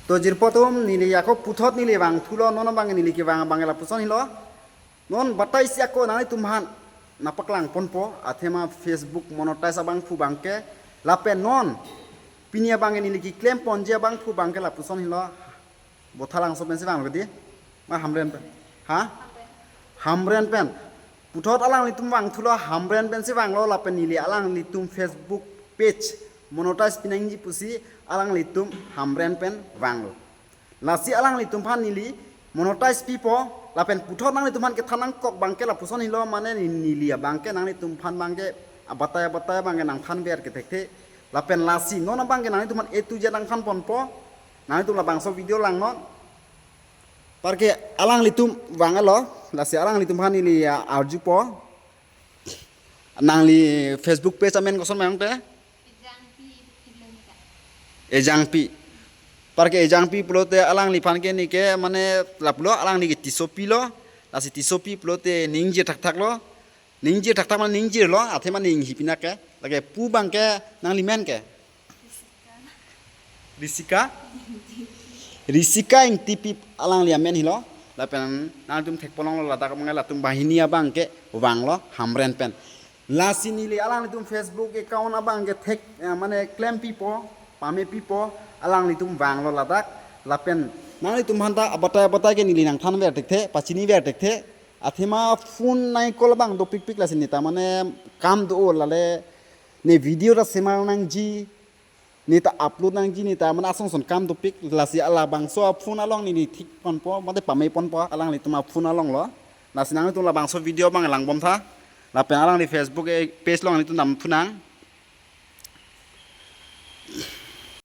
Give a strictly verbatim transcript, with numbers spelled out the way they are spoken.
To jirpo atum, neli ako puthot neli vangthulo, non abang neli kevang abang lapuson helo. Non batai si ako nanglitum aphan nangpaklang ponpo, athema Facebook monetize abangphu abangke, lapen non pini abang neli keklem ponji abangphu abangke lapuson helo. Bothalangso pensi vanglo kedi? Ma Hamren pen? Ha? Hamren pen. Puthot alanglitum vangthulo, Hamren pensi vanglo, lapen neli alanglitum Facebook page monetize pinangji pusi alanglitum Hamren pen vanglo. Lasi alanglitum aphan neli monetize pipo, lapen puthot nanglitum aphan kethan nangkok abangke lapuson helo, mane neli abangke nanglitum aphan abangke abatai abatai abangke nangthanver kethekthe. Lapen lasi non abangke nanglitum aphan A to Z nangthan ponpo, nanglitum labangso video langnon. Parke alanglitum vanglo, lasi alanglitum aphan neli, ah, arjupo. Nangli Facebook page amen koson ma ong te? Ejangpi Philomena. Ejangpi. Parke Ejangpi pulote alangliphan ke neke mane lapulo, alangli ke Tissopi lo, lasi Tissopi pulote ningje thakthak lo. Ningje thakthak mane ningjelo, athema ninghi pina ke. Lake pu abangke nangli men ke? Risika? Risika Ingtipi alangli amen helo. Lapen nangtum thekponlonglo, ladak abangke latum banghini abangke vanglo Hamren pen. Lasi neli alanglitum Facebook account abangke thek, eh, mane klempipo, pamepipo, alanglitum vanglo ladak. Lapen nanglitum aphanta abatai abatai ke neli nangthanver thekthe, pachiniver thekthe. Athema phone nai call abang dopikpik, lasi neta mane kam do lale, ne video ta semar nangji, neta upload nangji, neta mane asonson kam dopik, lasi alabangso aphone along neli thik ponpo, mate pame ponpo, alanglitum aphone alonglo. Lasi nanglitum labangso video abang langbomtha. Lapen alangli Facebook, eh, page along nanglitum damphunang.